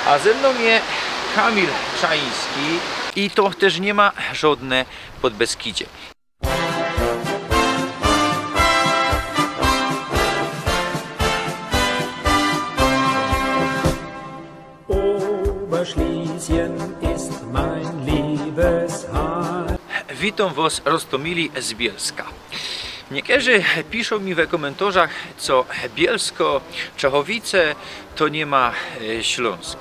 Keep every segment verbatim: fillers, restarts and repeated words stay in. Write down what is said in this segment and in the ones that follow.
A ze mnōm je Kamil Czajiński i to tyż niy ma żodne Podbeskidzie. Oberschlesien ist mein liebes Heim. Witōm wos, roztōmili z Bielska. Niykerzy piszōm mi we kōmyntorzach, co Bielsko, Czechowice to niy ma, e, Ślōnsk.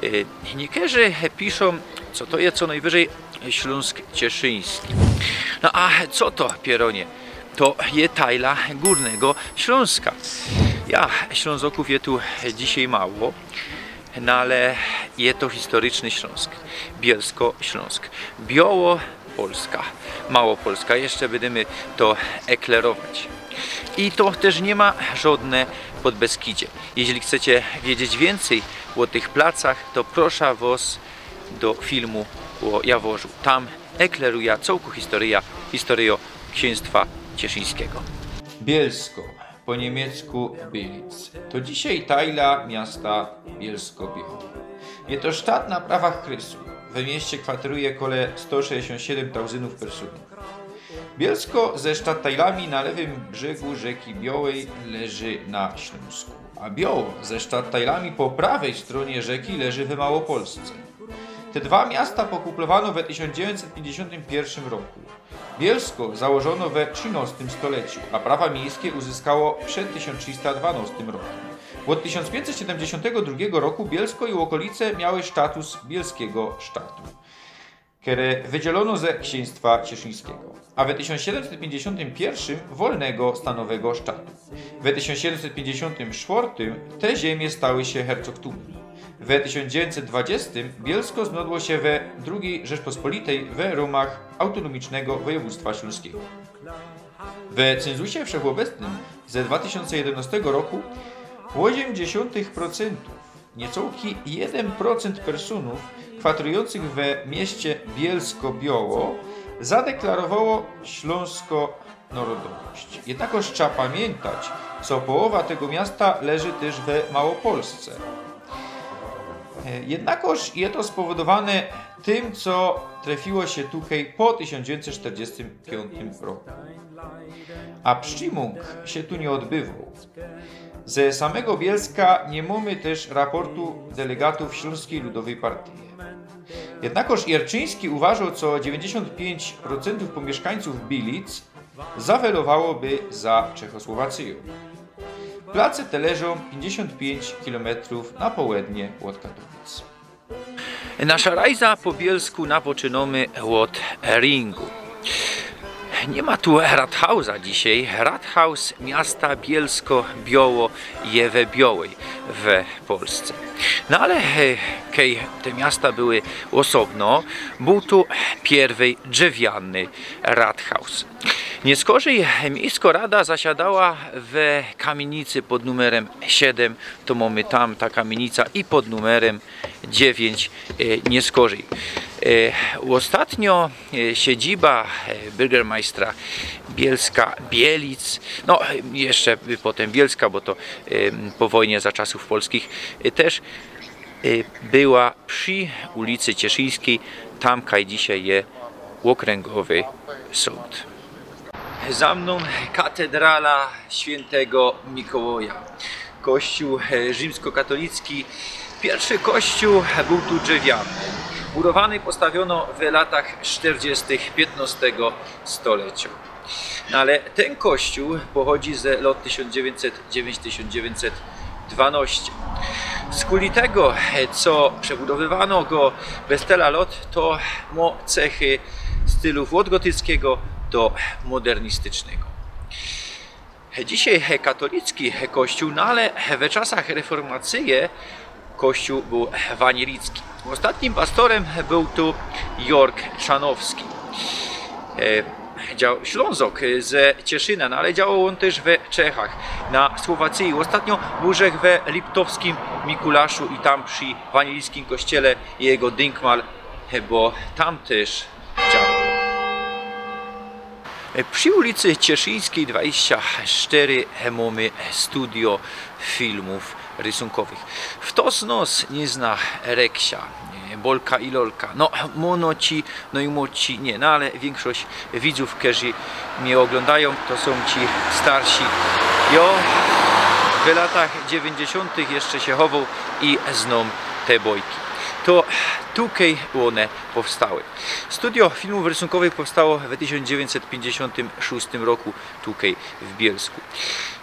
E, niykerzy piszōm, co to je co nojwyżyj Ślōnsk Cieszyński. No a co to, pierōnie? To je tajla Gōrnego Ślōnska. Ja, Ślōnzokōw je tu dzisiej mało, no ale je to historyczny Ślōnsk. Bielsko-Ślōnsk. Biało-Polska. Małopolska. Jeszcze bydymy to eklerować. I to tyż niy ma żodne Podbeskidzie. Jeźli chcecie wiedzieć wiyncyj ô tych placach, to proszã wos do filmu ô Jaworzu. Tam ekleruja cołkõ historyjõ, historyjõ ksiynstwa cieszyńskigo. Bielsko, po niymiecku Billitz. To dzisiej tajla miasta Bielsko-Białej. Je to sztat na prawach krysu. We mieście kwatruje kole sto sześćdziesiōnt siedym tauzyndōw personōw. Bielsko ze sztattajlami na lewym brzegu rzeki Białej leży na Ślōnsku, a Biało ze sztattajlami po prawej strōnie rzeki leży we Małopolsce. Te dwa miasta pokuplowano we tysiōnc dziewiyńćset piyńćdziesiōntym piyrszym roku. Bielsko założono we trzynostym stoleciu, a prawa miejske uzyskało przed tysiōnc trzysta dwanostym rokym. Ôd tysiōnc piyńćset siedymdziesiōntego drugigo roku Bielsko i ôkolice miały status bielskigo sztatu, kere wydzielono ze ksiynstwa cieszyńskigo, a we tysiōnc siedymset piyńćdziesiōntym piyrszym wolnego stanowego sztatu. We tysiōnc siedymset piyńćdziesiōntym sztwŏrtym te ziymie stały sie hercogtumym. We tysiōnc dziewiyńćset dwadzieścia Bielsko znŏdło sie we drugij Rzeczpospolitej we rōmach autonomicznego wojewōdztwa ślōnskigo. We cynzusie wszechobecnym ze dwa tysiōnce jedynŏstego roku ôziymdziesiōntych procentōw, niycołki jedyn procynt personōw kwatrujōncych we mieście Bielsko-Biało zadeklarowało ślōnsko narodowość. Jednakoż trzeba pamiyntać, co połowa tego miasta leży tyż we Małopolsce. E, jednakoż je to spowodowane tym, co trefiło sie tukej po tysiōnc dziewiyńćset sztyrdziestym piōntym roku. A przecymōng sie tu niy ôdbywōł. Ze samego Bielska niy mōmy tyż raportu delegatōw Ślōnskij Ludowyj Partyje. Jednakoż Jerczyński uważoł, co dziewiyńćdziesiōnt piyńć procyntōw pōmiyszkańcōw Billitz zawelowałoby za Czechosłowacyjōm. Place te leżōm piyńćdziesiōnt piyńć kilometrōw na połednie ôd Katowic. Naszŏ rajza po bielsku napoczynōmy ôd ringu. Niy ma tu Rathausa dzisiej. Rathaus miasta Bielsko-Biało je we Białej w Polsce. No ale, e, kej te miasta były ôsobno, bōł tu piyrwyj drzewiany Rathaus. Niyskorzij miejsko rada zasiadała we kamiynicy pod numerym siedym, to mōmy tam ta kamiynica i pod numerym dziewiyńć, e, niyskorzij. E, ôstatnio, e, siedziba, e, byrgermajstra Bielska, Bielic, no, e, jeszcze potym Bielska, bo to, e, po wojnie za czasōw polskich, e, tyż, e, była przi ulicy Cieszyńskij, tam kaj dzisiej je ôkryngowy sōnd. Za mnōm katedrala świyntego Mikołaja. Kościōł, e, rzimskokatolicki. Piyrszy kościōł bōł tu drzewiany. Budowany postawiono w latach sztyrdziestych piyńtnŏstego stolecio. No ale tyn kościōł pochodzi ze lot tysiōnc dziewiyńćset dziewiyńć, tysiōnc dziewiyńćset dwanŏście. Skuli tego, e, co przebudowywano go bez tela lot, to mŏ cechy stylu ôd gotyckigo do modernistycznego. Dzisiej katolicki kościōł, no ale we czasach reformacyje kościōł bōł wanielicki. Ôstatnim pastorym bōł tu Jorg Czanowski. E, dział-, Ślōnzok ze Cieszyna, no ale działoł ôn tyż we Czechach, na Słowacyji. Ôstatnio bōł żech we Liptowskim Mikulaszu i tam przi wanielickim kościele jego dynkmal, bo tam tyż Przi ulicy Cieszyńskij dwadzieścia sztery mōmy studio filmōw rysunkowych. Fto z nŏs niy zna Reksia, Bolka i Lolka? No, mōnoci, nojmłodszi niy, no ale wiynkszość widzōw, kerzy mie ôglōndajōm, to sōm ci starsi. Jo, w latach dziewiyńćdziesiōntych jeszcze sie chowoł i znōm te bojki. To tukej ône powstały. Studio filmōw rysunkowych powstało we tysiōnc dziewiyńćset piyńćdziesiōntym szōstym roku tukej w Bielsku.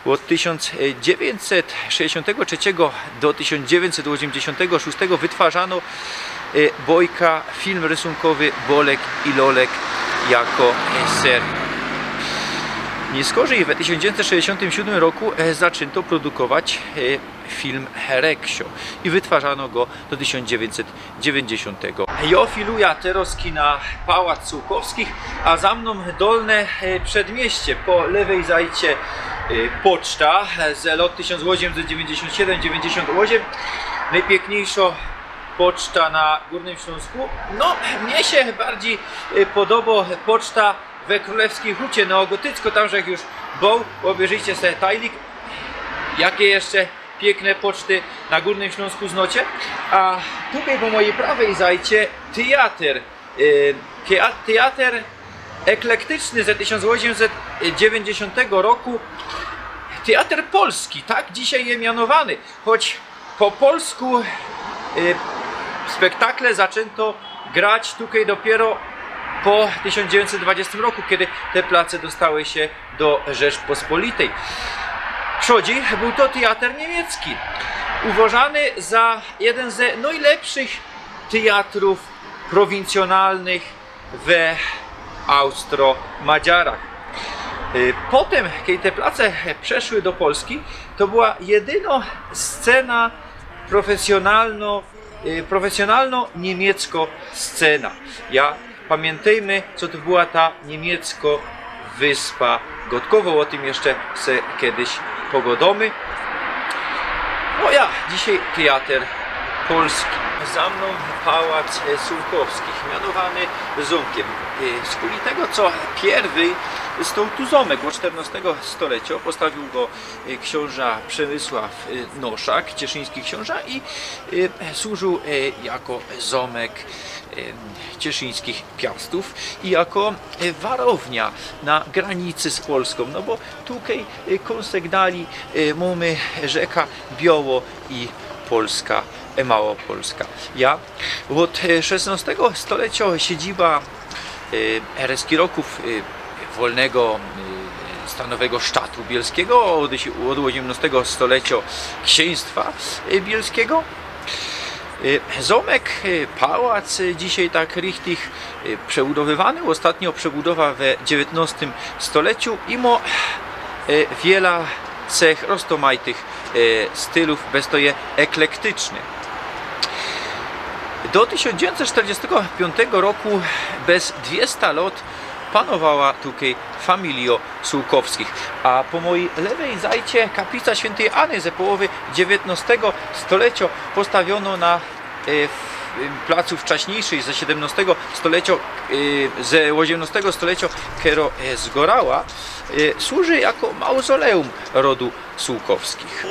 Ôd tysiōnc dziewiyńćset szesćdziesiōntego trzeciego do tysiōnc dziewiyńćset ôziymdziesiōntego szōstego wytwarzano, e, bojka, film rysunkowy Bolek i Lolek jako, e, seria. Niyskorzij we tysiōnc dziewiyńćset szesćdziesiōntym szōstym roku, e, zaczynto produkować, e, film Reksio i wytwarzano go do tysiōnc dziewiyńćset dziewiyńćdziesiōntego. Jo filuja teroz kina Pałac Sułkowskich, a za mnōm Dolne, e, Przedmieście, po lewej zajcie, e, poczta z lot tysiōnc ôziymset dziewiyńćdziesiōnt siedym dziewiyńćdziesiōnt ôziym. Nojpiykniyjszŏ poczta na Gōrnym Ślōnsku. No, mie sie bardzij, e, podobŏ poczta we Krōlewskij Hucie, neogotycko, tam żech już bōł, ôbejrzyjcie se tajlik, jake jeszcze piykne poczty na Gōrnym Ślōnsku znocie. A tukej po mojij prawej zajcie tyjater, e, tyja-, tyjater eklektyczny ze tysiōnc ôziymset dziewiyńćdziesiōntego roku. Tyjater polski, tak dzisiej je mianowany, choć po polsku, e, spektakle zaczynto grać tukej dopiyro po tysiōnc dziewiyńćset dwadzieśtim roku, kej te place dostały sie do Rzeczpospolitej. Przodzi bōł to tyjater niymiecki, uważany za jedyn ze nojlepszych tyjatrōw prowincjōnalnych we Austro-Madziarach. Y, potym, kej te place przeszły do Polski, to była jedynŏ scena profesjōnalno, y, profesjōnalno-niymiecko scena. Ja, pamiyntejmy, co to była ta niymiecko wyspa Gotkowo, ô tym jeszcze se kedyś pogodōmy. No ja, dzisiej tyjater polski. Za mnōm Pałac, e, Sułkowskich, mianowany zōmkiym. E, skuli tego, co piyrwyj stoł tu zōmek, ôd sztyrnŏstego stolecjŏ, postawiōł go, e, ksiōnża Przemysław, e, Noszak, cieszyński ksiōnża, i, e, służōł, e, jako zōmek, e, cieszyńskich piastōw i jako, e, warownia na granicy z Polską, no bo tukej, e, kōnsek dalij, e, mōmy rzeka Bioło i Polska, e, Małopolska. Ja, ôd, e, szesnŏstego stolecjŏ siedziba, e, hereskirokōw, e, wolnego, e, stanowego sztatu bielskigo, ôd, ôd ôziymnŏstego stolecjŏ ksiynstwa, e, bielskigo. E, zōmek, e, pałac, e, dzisiej tak richtig, e, przebudowywany. Ôstatnio przebudowa we dziewiyntnŏstym stolecyu i mo, e, wiela cech roztōmajtych, e, stylōw, bez to je eklektyczny. Do tysiōnc dziewiyńćset sztyrdziestego piōntego roku bez dwiesta lŏt panowała tukej familijŏ Sułkowskich. A po mojij lewej zajcie kaplica świyntyj Any ze połowy dziewiyntnŏstego stolecjŏ, postawionŏ na, e, w, placu wczaśniyjszyj, ze siedymnŏstego stolecjŏ, e, ze ôziymnŏstego stolecjŏ, kero, e, zgorała, e, służy jako mauzoleum rodu Sułkowskich.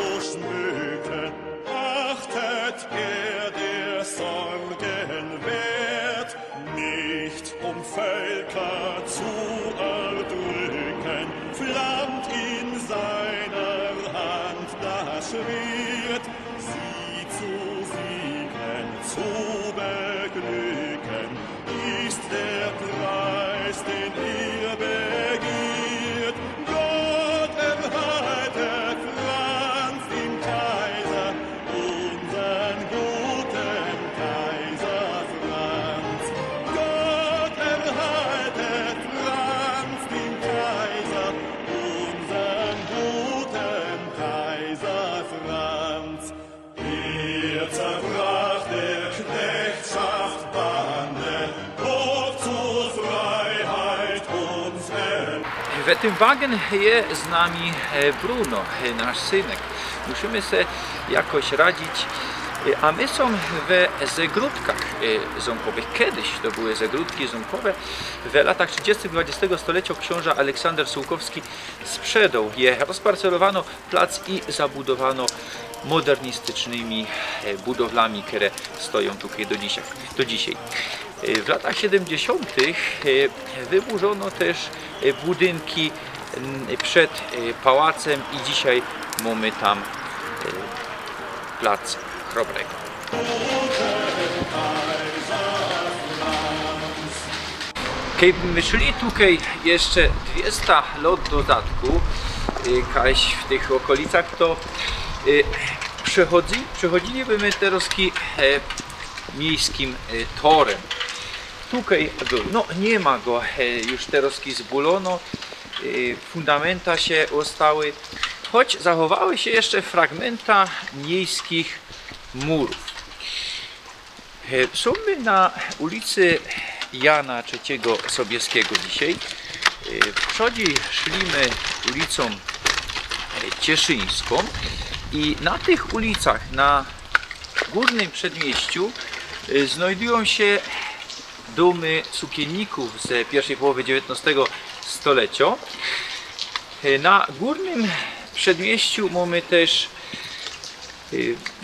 Achtet, wer der Sorgen wert, nicht um Völker zu erdrücken, flammt in seiner Hand das Schwert. Sie zu siegen, zu beglücken, ist der Preis, den ihr begehrt. Gott erhalte Franz den Kaiser, unsern guten Kaiser Franz. Gott erhalte Franz den Kaiser, unsern guten Kaiser Franz. Er zerbrach der Knechtschaft Bande, hoch zur Freiheit uns erhob. We tym wagen je z nami, e, Bruno, e, nasz synek. Musimy se jakoś radzić, A my sōm we Zegródkach, e, zōmkowych. Kedyś to były Zegródki zōmkowe. W latach trzidziestych dwudziestego stolecio ksiōnża Aleksander Sułkowski sprzedoł je. Rozparcelowano plac i zabudowano modernistycznymi, e, budowlami, kere stojōm tukej do dzisiej, do dzisiej. E, w latach siedymdziesiōntych, e, wyburzono tyż, e, budynki, mm, przed, e, pałacym i dzisiej mōmy tam, e, plac Chrobrego. Kejby my szli tukej jeszcze dwiesta lot do zadku, e, kaś w tych ôkolicach, to, e, przechodzi-, przechodziliby my terŏz ki-, e, miejskim, e, torym. Tukej bōł, no, niy ma go, e, już terŏz ki zbulono, e, fundamenta sie ôstały, choć zachowały sie jeszcze fragmenta miejskich murōw. E, sōm my na ulicy Jana Trzeciego Sobieskiego dzisiej. E, przodzi szli my ulicōm, e, Cieszyńskōm i na tych ulicach, na Górnym Przedmieściu, e, znajdujōm sie dōmy sukiynnikōw ze piyrszej połowy dziewiyntnŏstego stolecio. E, na Górnym Przedmieściu mōmy tyż, e,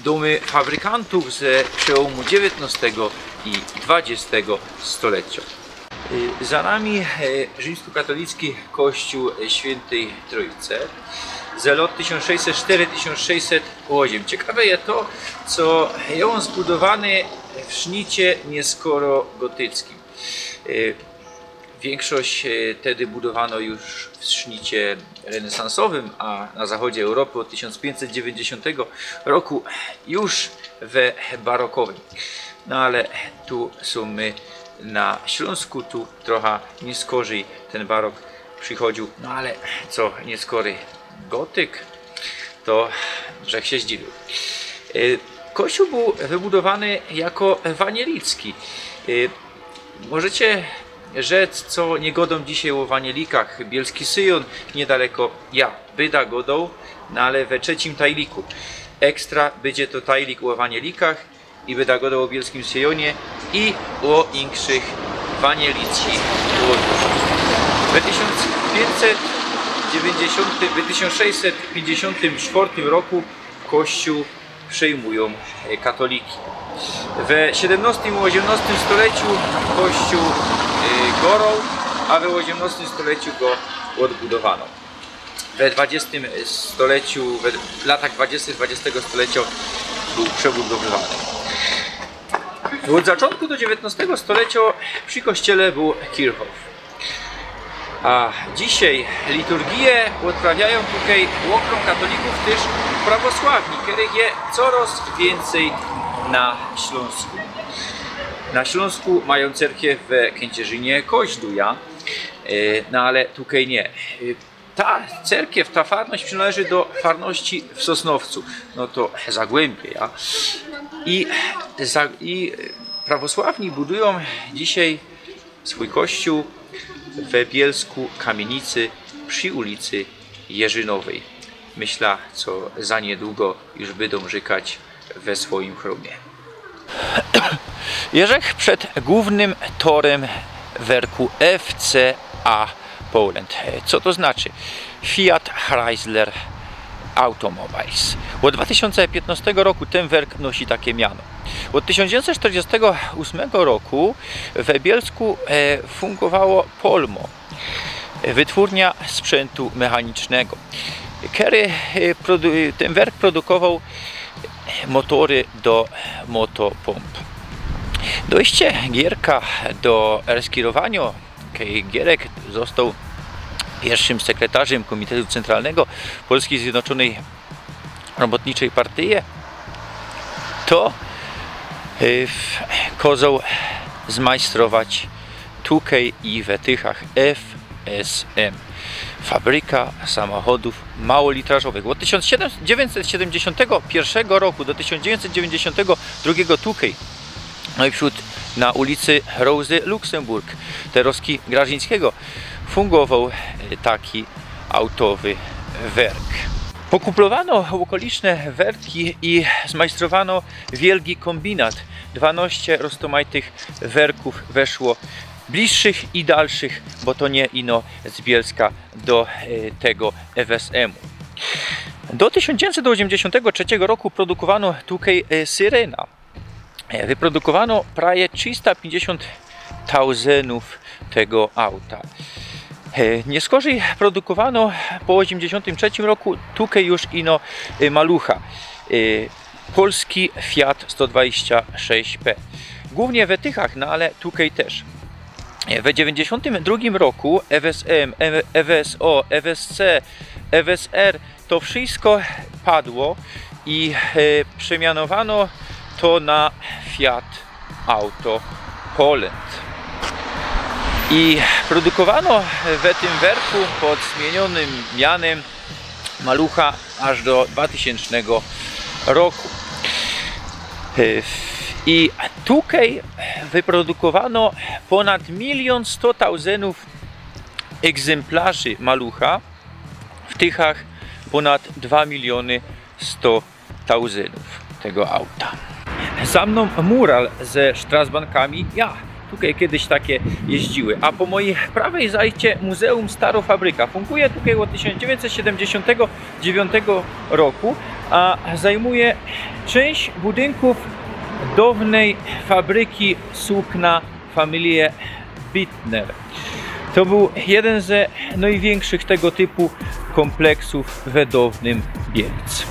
dōmy fabrykantōw ze przełōmu dziewiyntnŏstego i dwadziestego stolecio. E, za nami, e, rzimskokatolicki kościōł, e, Świyntej Trōjce ze lot tysiōnc sześćset sztery, tysiōnc sześćset ôziym. Ciekawe je to, co je ôn zbudowany w sznicie nieskoro gotyckim. E, wiynkszość, e, tedy budowano już w sznicie renesansowym, a na zachodzie Europy ôd tysiōnc piyńćset dziewiyńćdziesiōntego roku już we barokowym. No ale tu sōm my na Ślōnsku, tu trocha nieskorzij tyn barok przichodziył, no ale co nieskory gotyk, to żech sie zdziwiył. E, kościōł bōł wybudowany jako ewanielicki. E, możecie rzec, co niy godōm dzisiej ô ewanielikach. Bielski Syjōn niydaleko, ja byda godoł, no ale we trzecim tajliku. Ekstra bydzie to tajlik ô ewanielikach i byda godoł ô Bielskim Syjōnie i ô inkszych ewanielickich ôdnōwach. We tysiōnc piyńćset dziewiyńćdziesiōntym, we tysiōnc sześćset piyńćdziesiōntym sztwŏrtym roku kościōł przejmujōm, e, katoliki. We siedymnŏstym i ôziymnŏstym stoleciu kościōł, e, goroł, a we ôziymnŏstym stoleciu go ôdbudowano. We dwadziestym stoleciu, we latach dwadziestych dwadziestego stolecio bōł przebudowywany. Ôd zaczōntku do dziewiyntnŏstego stolecio przi kościele bōł Kirchhof. A dzisiej liturgije ôdprawiajōm tukej ôkrōm katolikōw tyż prawosławni, kerych je coroz wiyncyj na Ślōnsku. Na Ślōnsku majōm cerkiew we Kędzierzynie, Koźlu, ja, e, no ale tukej niy. E, ta cerkiew, ta farność przinŏleży do farności w Sosnowcu. No to Zagłębie, ja. I za-, i prawosławni budujōm dzisiej swōj kościōł we Bielsku Kamienicy przi ulicy Jerzynowyj. Myśla, co za niydługo już bydōm rzykać we swojim chrōmie. Jeżech przed głōwnym torym werku F C A Poland. Co to znaczy? Fiat Chrysler Automobiles. Ôd dwa tysiōnce piytnŏstego roku tyn werk nosi take miano. Ôd tysiōnc dziewiyńćset sztyrdziestego ôsmego roku we Bielsku, e, fungowało Polmo, wytwōrnia sprzyntu mechanicznego, kery, e, produ-, tyn werk produkowoł motory do motopōmp. Dojście Gierka do reskirowanio, kej Gierek ôstoł piyrszym sekretarzym Kōmitetu Cyntralnego Polskij Zjednoczōnyj Robotniczej Partyje, to, e, w-, kozoł zmajstrować tukej i we Tychach F S M. Fabryka samochodōw małolitrażowych. Ôd tysiōnc siedym-, dziewiyńćset siedymdziesiōntego piyrszego roku do tysiōnc dziewiyńćset dziewiyńćdziesiōntego drugigo tukej, no i przōd na ulicy Rozy Luksemburg, terŏzki Grażyńskiego, fungowoł, e, taki autowy werk. Pokuplowano ôkoliczne werki i zmajstrowano wielki kombinat. Dwanoście roztomajtych werkōw weszło, bliższych i dalszych, bo to niy ino z Bielska do, e, tego E W S M-u. Do tysiōnc dziewięćset osiemdziesiątego trzeciego roku produkowano tukej, e, Syrena. E, wyprodukowano prawie trzysta pięćdziesiąt tauzenōw tego auta. E, niy skorzyj produkowano po osiemdziesiątym trzecim roku tukej już ino, e, malucha. E, polski Fiat sto dwadzieścia sześć P. Głōwnie we Tychach, no ale tukej tyż. E, we dziewięćdziesiątym drugim roku E W S M, E W S O, E W S C, E W S R, to wszystko padło i, e, przemianowano to na Fiat Auto Poland. I produkowano we tym werku pod zmienionym mianem malucha aż do dwa tysięcznego roku. E, i tukej wyprodukowano ponad milion sto tauzenōw egzymplarzy malucha, w Tychach ponad dwa miliony sto tauzenōw tego auta. Za mnōm mural ze sztrasbankami. Ja, tukej kejś take jeździły. A po mojij prawej zajdzie Muzeum Staro Fabryka. Funkuje tukej ôd tysiōnc dziewięćset siedemdziesiątego dziewiątego roku, a zajmuje czynść budynkōw downyj fabryki sukna familije Bittner. To bōł jedyn ze nojwiynkszych tego typu kōmpleksōw we downym Bielc.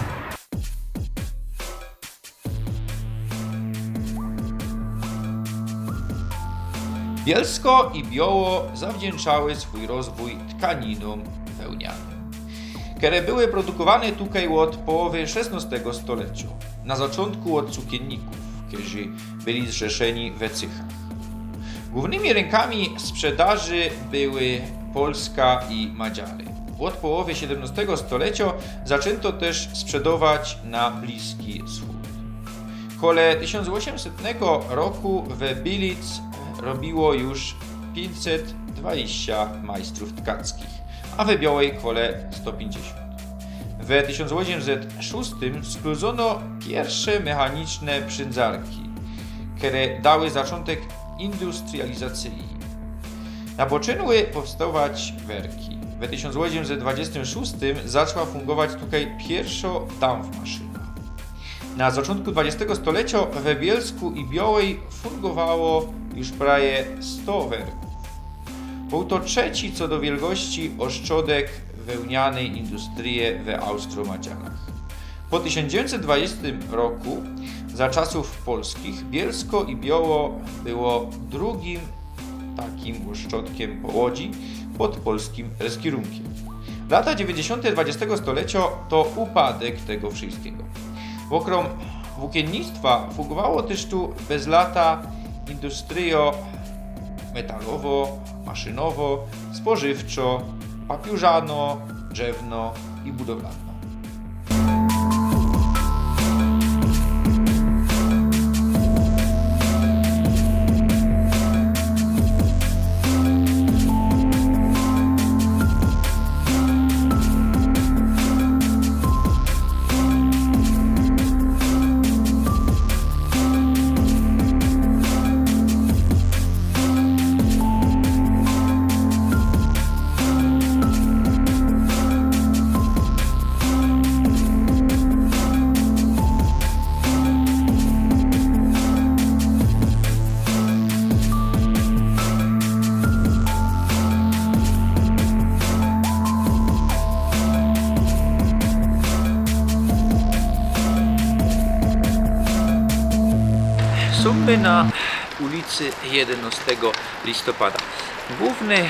Bielsko i Bioło zawdzięczały swōj rozwōj tkaninōm wełnianym, kere były produkowane tukej ôd połowy szesnostego stolecjo, na zaczōntku ôd sukiynnikōw, kerzy byli zrzeszeni we Tychach. Głōwnymi rynkami sprzedaży były Polska i Madziary. Ôd połowy siedemnostego stolecjo zaczynto tyż sprzedować na Bliski Wschōd. Kole tysiōnc ôziymsetnego roku we Bielc robiło już piyńćset dwadzieścia majstrōw tkackich, a we Biołej kole sto piyńćdziesiōnt. We tysiōnc ôziymset szōstym skludzono piyrwsze mechaniczne prziyndzarki, kere dały zaczōntek industrializacyji. Na boczynku powstały werki. We tysiōnc ôziymset dwadzieścia szōstym zaczła fungować tukej piyrwszo dampmaszyna. Na zaczōntku dwadzieścia stolecjo we Bielsku i Biołej fungowało już prawie sto werkōw. Bōł to trzeci co do wielgości ôszczodek wełnianyj industryje we Austro-Madziarach. Po tysiōnc dziewięćset dwadzieścia roku, za czasōw polskich, Bielsko i Bioło było drugim takim ôszczodkym po Łodzi pod polskim reskirunkiym. Lata dziewięćdziesiōnte dwadzieścia stolecjo to upadek tego wszyjskigo. Ôkrōm wukiynnictwa fungowało tyż tu bez lata industryjo metalowo, maszynowo, spożywczo, papiōrzano, drzewno i budowlano. Sōm my na ulicy jedynostego listopada. Głōwny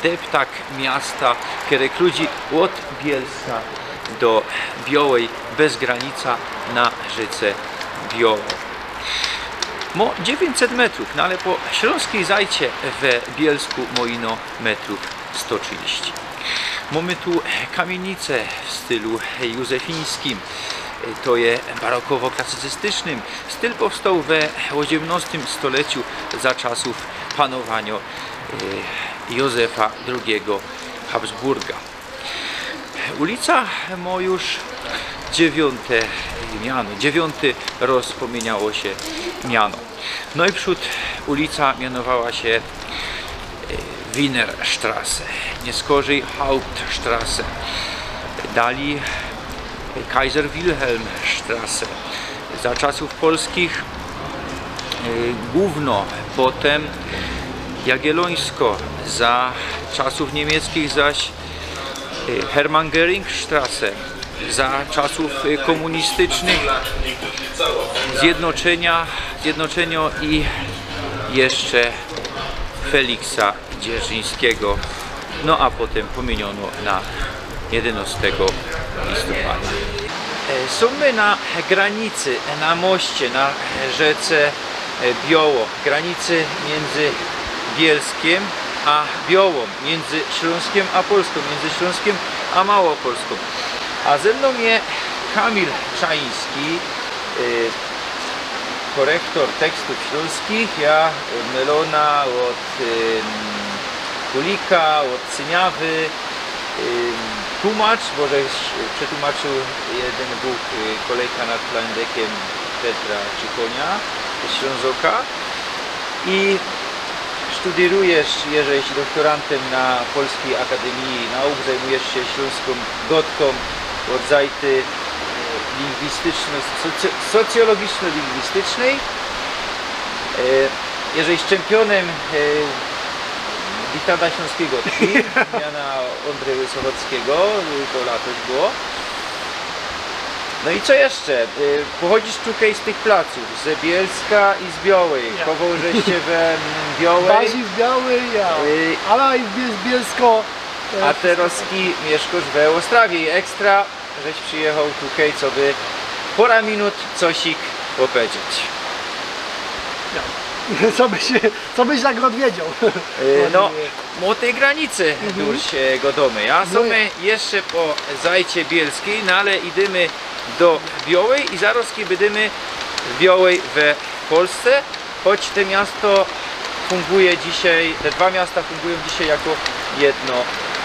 deptak miasta, kere krōdzi ôd Bielska do Biołej bez granica na rzece Bioło. Mo dziewiyńćset metrōw, no ale po ślōnskij zajcie we Bielsku mo ino metrōw sto trzidziści. Mōmy tu kamiynice w stylu józefińskim. To je barokowo-klasycystycznym. Styl powstoł we ôziymnostym stoleciu za czasōw panowaniŏ, e, Józefa drugigo Habsburga. Ulica mo już Dziewiōnte miano, dziewiōnty roz pōmiyniało sie miano. Nojprzōd ulica mianowała sie, e, Wienerstraße, niyskorzij Hauptstraße, dalij Kaiser Wilhelm Straße. Za czasōw polskich, e, Gōwno, potym Jagiellońsko, za czasōw niymiecznich zaś, e, Hermann Göring Straße, za czasōw, e, kōmunistycznych Zjednoczynia, Zjednoczynio i jeszcze Feliksa Dzierżyńskigo. No a potym pōmiyniōno na jedynostego listopada. E, sōm my na granicy, na moście, na rzece, e, Bioło, granicy miyndzy Bielskiem a Biołōm, miyndzy Ślōnskym a Polskōm, miyndzy Ślōnskym a Małopolskōm. A ze mnōm je Kamil Czajiński, e, korektor tekstōw ślōnskich, ja ôd Melona, ôd, ym, Kulika, ôd Cyniawy, ym, tłōmacz, bo żech przetłōmaczył jedyn buch, y, Kolejka nad Klajndekiem Piotra Cichōnia, Ślōnzoka. I sztudyrujesz, jeżeś doktorantym na Polskij Akademije Nauk, zajmujesz sie ślōnskōm gŏdkōm ôd zajty, e, lingwistyczno-, soc-, socjologiczno-lingwistycznyj. E, jeżeś czempiōnym, e, Diktada Ślōnskij Gŏdki miana Ôndreja Sochockigo, to latoś było. No i co jeszcze? Y, pochodzisz tukej z tych placōw, z Bielska i z Białej. Ja. Chowoł żeś sie we, mm, Białej. Bazyj w Białej, ja. Y, ale i w Biel-, Bielsko, y, a terŏz i miyszkŏsz we Ôstrawie i ekstra żeś przijechoł tukej, coby pŏra minut cosik ôpedzieć. Ja. Co byś, co byś tak ôdwiedzioł? Y, no, Ładnie. Ô tyj granicy, mhm, durś, e, gŏdōmy. Ja, no, sōm my jeszcze po zajcie bielskij, no ale idymy do Białej i zarŏzki bydymy w Białej we Polsce, choć te miasto funguje dzisiej, te dwa miasta fungujōm dzisiej jako jedno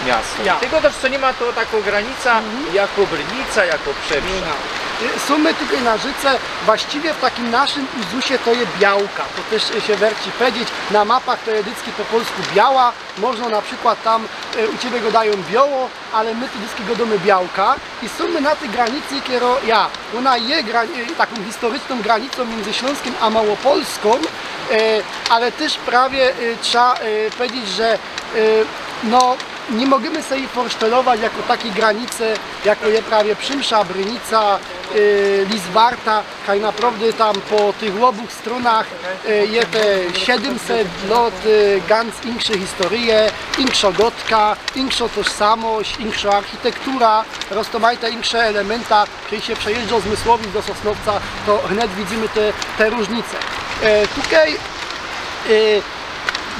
miasto. Ja. Tego tyż, co niy ma to takŏ granica, mhm, jako brnica, jako przeprzã. No. Y, sōm my tukej na rzece, właściwie w takim naszym uzusie to je Białka, to tyż, y, sie werci pedzieć, na mapach to je dycki po polsku Biała, Można na przikłŏd tam, e, u ciebie gŏdajōm Bioło, ale my tu dycki gŏdōmy Białka i sōm my na tyj granicy, kerŏ, ja, ôna je gra-, e, takōm historycznōm granicōm miyndzy Ślōnskim a Małopolskōm, e, ale tyż prawie, e, trza, e, pedzieć, że, e, no, niy możymy se forsztelować jako takij granice, jako je prawie Przemsza, Brynica, e, Lizwarta, kaj naprŏwdy tam po tych ôbōch strōnach, e, je te siedymset lŏt, e, ganz inkszej historyje, inkszŏ gŏdka, inkszŏ tożsamość, inkszŏ architektura, roztōmajte inksze elementa. Kej sie przejeżdżŏ z Mysłowic do Sosnowca, to wnet widzymy te, te rōżnice. E, tukej, e,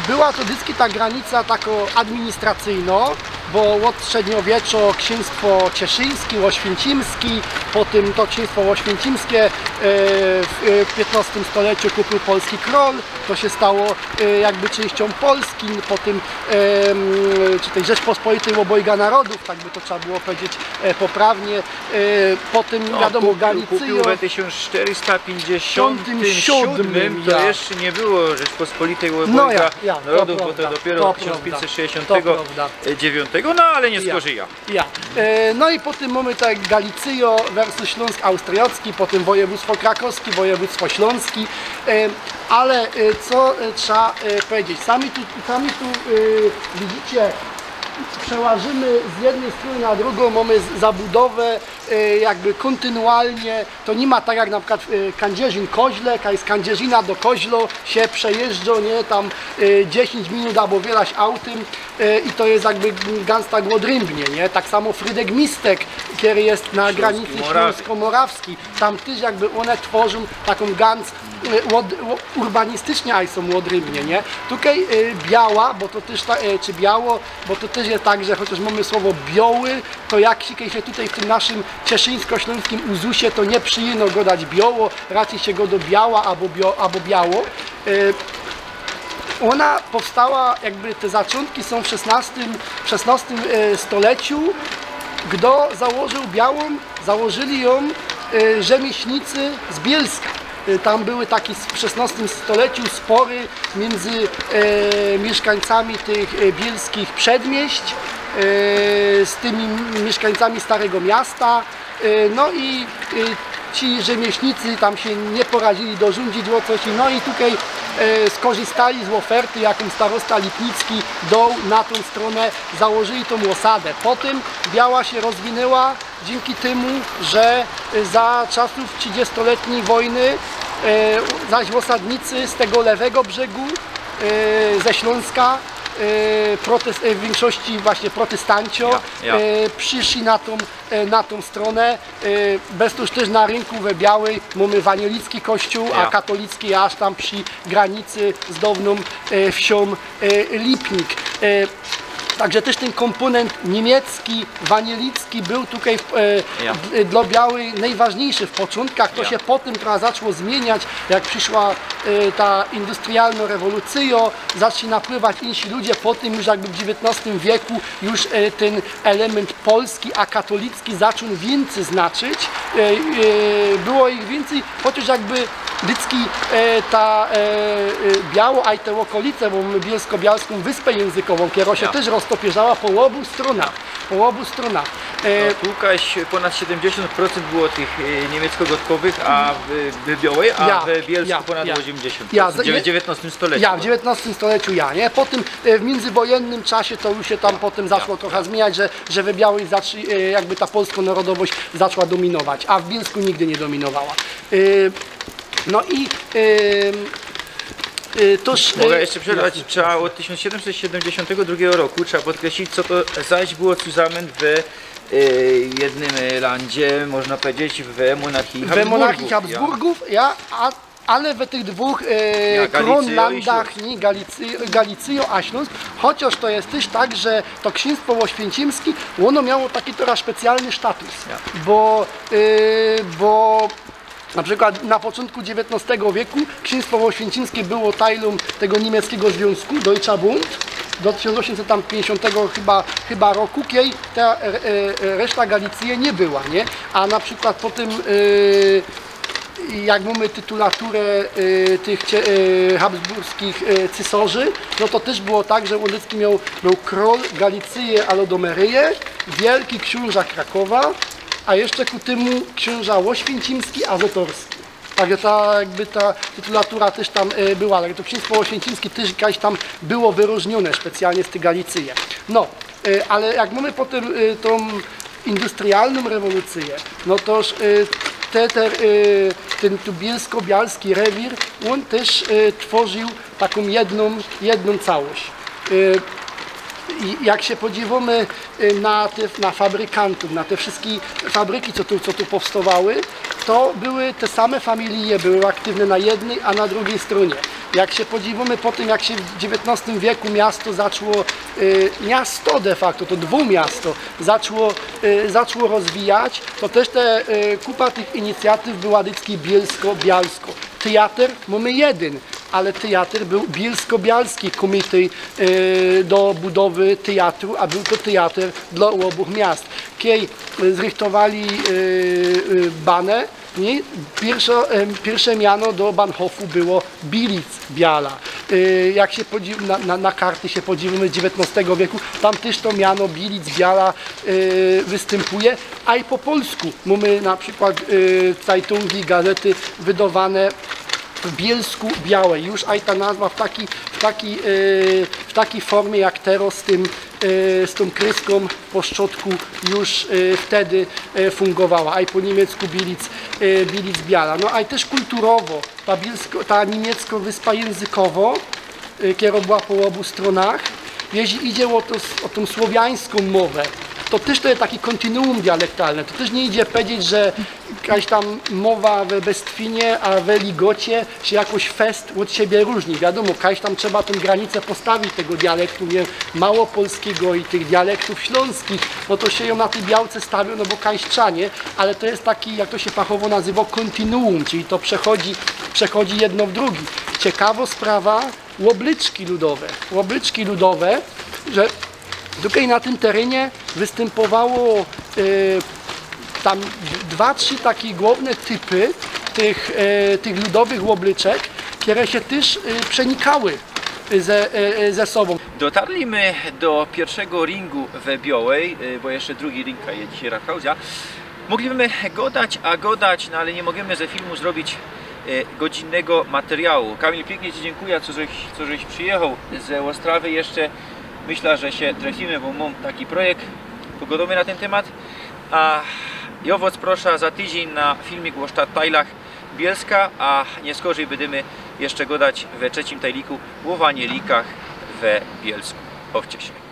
była to dycki ta granica takŏ administracyjnŏ, bo ôd średniowieczŏ ksiynstwo cieszyński, ôświęcimski, potym to ksiynstwo ôświęcimskie, e, w, e, w piytnŏstym stoleczu kupył polski krōl, to sie stało, e, jakby czynściōm Polski, potym, em, czy tyj Rzeczpospolitej ôbojga narodōw, tak by to trzeba było pedzieć, e, poprawnie, e, potym, no, wiadōmo, kupił, Galicyjŏ. Kupił we tysiōnc sztyrysta piyńćdziesiōntym siōdmym, siōdmym, to ja. Jeszcze niy było Rzeczpospolitej ôbojga narodōw, no ja, ja, to bo to prawda, dopiyro to ôd tysiōnc piyńćset sześćdziesiōntego dziewiōntego, no ale niy skorzija. Ja. E, no i potym mōmy tak Galicyjŏ wersus Ślōnsk Austriacki, potym wojewōdztwo krakowski, wojewōdztwo ślōnski, e, ale, e, co, e, trzeba, e, pedzieć? Sami tu, sami tu, e, widzicie, przełażymy z jednyj strōny na drugōm, mōmy z-, zabudowã, e, jakby kōntynualnie, to niy ma tak jak na przikłŏd, e, Kędzierzyn-Koźle, kaj z Kędzierzyna do Koźlo sie przejeżdżŏ, niy, tam, e, dziesiyńć minut abo wielaś autym, e, i to je jakby ganz tak ôdrymbnie, niy? Tak samo Frydek-Mistek, kery je na granicy ślōnsko-morawskij, tam tyż jakby ône tworzōm takõ ganz, e, ôd-, ôd-, urbanistycznie aj sōm ôdrymbnie, niy? Tukej, e, Biała, bo to tyż ta-, e, czy Biało, bo to tyż je tak, że chociŏż mōmy słowo Bioły, to jak sie, kej sie tukej w tym naszym cieszyńsko-ślōnskim uzusie, to niy przijyno gŏdać Bioło, raczyj sie gŏdŏ Biała abo Bio-, abo Biało. E, ôna powstała, jakby te zaczōntki sōm w szesnŏstym, w szesnŏstym, e, stoleciu. Gdo założył Białą? Założyli ją e, rzemieślnicy z Bielska. E, Tam były takie w szesnostym stoleciu spory między e, mieszkańcami tych e, bielskich przedmieść, e, z tymi mieszkańcami Starego Miasta. E, No i e, ci rzemieślnicy tam się nie poradzili, dorządzili o coś, no i tutaj e, skorzystali z oferty, jaką starosta Lipnicki dał na tą stronę, założyli tą osadę. Potem Biała się rozwinęła dzięki temu, że e, za czasów trzydziestoletniej wojny e, zaś osadnicy z tego lewego brzegu e, ze Śląska e, protest, e, w większości właśnie protestancio Ja, ja. e, przyszli na tą, e, na tą stronę. E, Bez to już też na rynku we Białej mamy wanielicki kościół, a Ja. katolicki aż tam przy granicy z dawną e, wsią e, Lipnik. E, Także też ten komponent niemiecki, wanielicki był tutaj w, e, Ja. d- dla Białej najważniejszy w początkach. To Ja. się potem trochę zaczło zmieniać, jak przyszła e, ta industrialna rewolucja, zaczęli napływać inni ludzie, potem już jakby w dziewiętnastym wieku już e, ten element polski, a katolicki zaczął więcej znaczyć. E, e, Było ich więcej, chociaż jakby Dycki, e, ta e, e, Biało, a i te okolice, bo mamy bielsko-bialską wyspę językową, która się Ja. też roztopierzała po obu stronach. Po obu stronach. E, No, tu kaś ponad siedemdziesiąt procent było tych e, niemieckogotkowych, a w, w Białej, a Ja, w Bielsku ja, ponad ja. dziewięćdziesiąt. Ja, w za- dziewiętnastym stoleciu. Ja, w dziewiętnastym stoleciu ja, nie? Po tym e, w międzywojennym czasie to już się tam potem zaczło trochę zmieniać, że, że we Białej zaczli, e, jakby ta polska narodowość zaczła dominować, a w Bielsku nigdy nie dominowała. E, No i e, e, toż... e, Mogę jeszcze przerwać. jasne. Trzeba od tysiąc siedemset siedemdziesiątego drugiego roku trzeba podkreślić, co to zaś było zusammen w e, jednym e, landzie, można powiedzieć, w monarchii We Habsburgów. monarchii Habsburgów, ja, a, ale we tych dwóch e, Ja, Galicyjo i kronlandach, Śląsk. nie, Galicy, Galicyjo a Śląsk, chociaż to jest też tak, że to księstwo oświęcimskie, ono miało taki trochę specjalny status, Ja. bo, e, bo na przykład na początku dziewiętnastego wieku księstwo oświęcimskie było teilōm tego niemieckiego związku Deutscher Bund do tysiąc osiemset pięćdziesiątego chyba, chyba roku, kiedy ta e, e, reszta Galicji nie była, nie? A na przykład po tym e, jak mamy tytulaturę e, tych cie- e, habsburskich e, cesarzi, no to też było tak, że Łodycki miał, był król Galicji a Lodomeryje, wielki książa Krakowa, a jeszcze ku temu książa oświęcimski a zatorski. Także ta, jakby ta tytulatura też tam e, była, ale to księstwo oświęcimskie też jakoś tam było wyróżnione specjalnie z tej Galicji. No, e, ale jak mamy potem e, tą industrialną rewolucję, no toż e, te, te, e, ten tu bielsko-bialski rewir, on też e, tworzył taką jedną, jedną całość. E, I jak się podziwamy e, na, te, na fabrykantów, na te wszystkie fabryki, co tu, co tu powstawały, to były te same familie, były aktywne na jednej, a na drugiej stronie. Jak się podziwamy po tym, jak się w dziewiętnastym wieku miasto zaczło, e, miasto de facto, to dwumiasto, zaczło, e, zaczło rozwijać, to też te e, kupa tych inicjatyw była dycki bielsko-bialsko. Teatr mamy jeden, ale teatr był bielsko-bialski, komitet e, do budowy teatru, a był to teatr dla obu miast. Kiedy e, zrychtowali e, e, banę, nie? Pierwsza, em, pierwsze miano do Bahnhofu było Bielic Biała. E, Jak się podziw, na, na, na karty się podziwimy z dziewiętnastego wieku, tam też to miano Bielic Biała e, występuje, a i po polsku mamy na przykład e, cajtungi, gazety wydawane w Bielsku Białej. Już aj ta nazwa w taki, w taki, e, w takiej formie jak teraz z, tym, e, z tą kryską po szczotku już e, wtedy e, fungowała. Aj po niemiecku Bielic, e, Bielic Biała. No aj też kulturowo ta, bielsko, ta niemiecko wyspa językowo, e, kierowała po obu stronach. Jeśli idzie o, to, o tą słowiańską mowę, to też to jest taki kontinuum dialektalne. To też nie idzie powiedzieć, że jakaś tam mowa we Bestwinie, a we Ligocie się jakoś fest od siebie różni. Wiadomo, jakaś tam trzeba tę granicę postawić tego dialektu, nie, małopolskiego i tych dialektów śląskich, no to się ją na tej białce stawią, no bo kaś trzeba, nie? Ale to jest taki, jak to się fachowo nazywa, kontinuum, czyli to przechodzi, przechodzi jedno w drugi. Ciekawą sprawa, łoblyczki ludowe. Łoblyczki ludowe, że tutaj na tym terenie występowało Y, tam dwa, trzy takie głowne typy tych, y, tych ludowych ôblyczek, kere sie tyż, y, przenikały ze, y, y, ze sobōm. Dotarli my do piyrszego ringu we Biołej, y, bo jeszcze drugi ring je dzisiej Rathausja. Moglibymy godać, a godać, no ale niy możymy ze filmu zrobić, y, godzinnego materiału. Kamil, piyknie Ci dziynkuja, co żeś, co żeś przijechał ze Ôstrawy jeszcze. Myśla, że sie trefimy, bo mōm taki projekt, pogodōmy na tyn tymat. A jo wŏs prosza za tydziyń na filmik ô sztadtajlach Bielska, a niyskorzij bydymy jeszcze godać we trzecim tajliku ô wanielikach we Bielsku. Bawcie sie.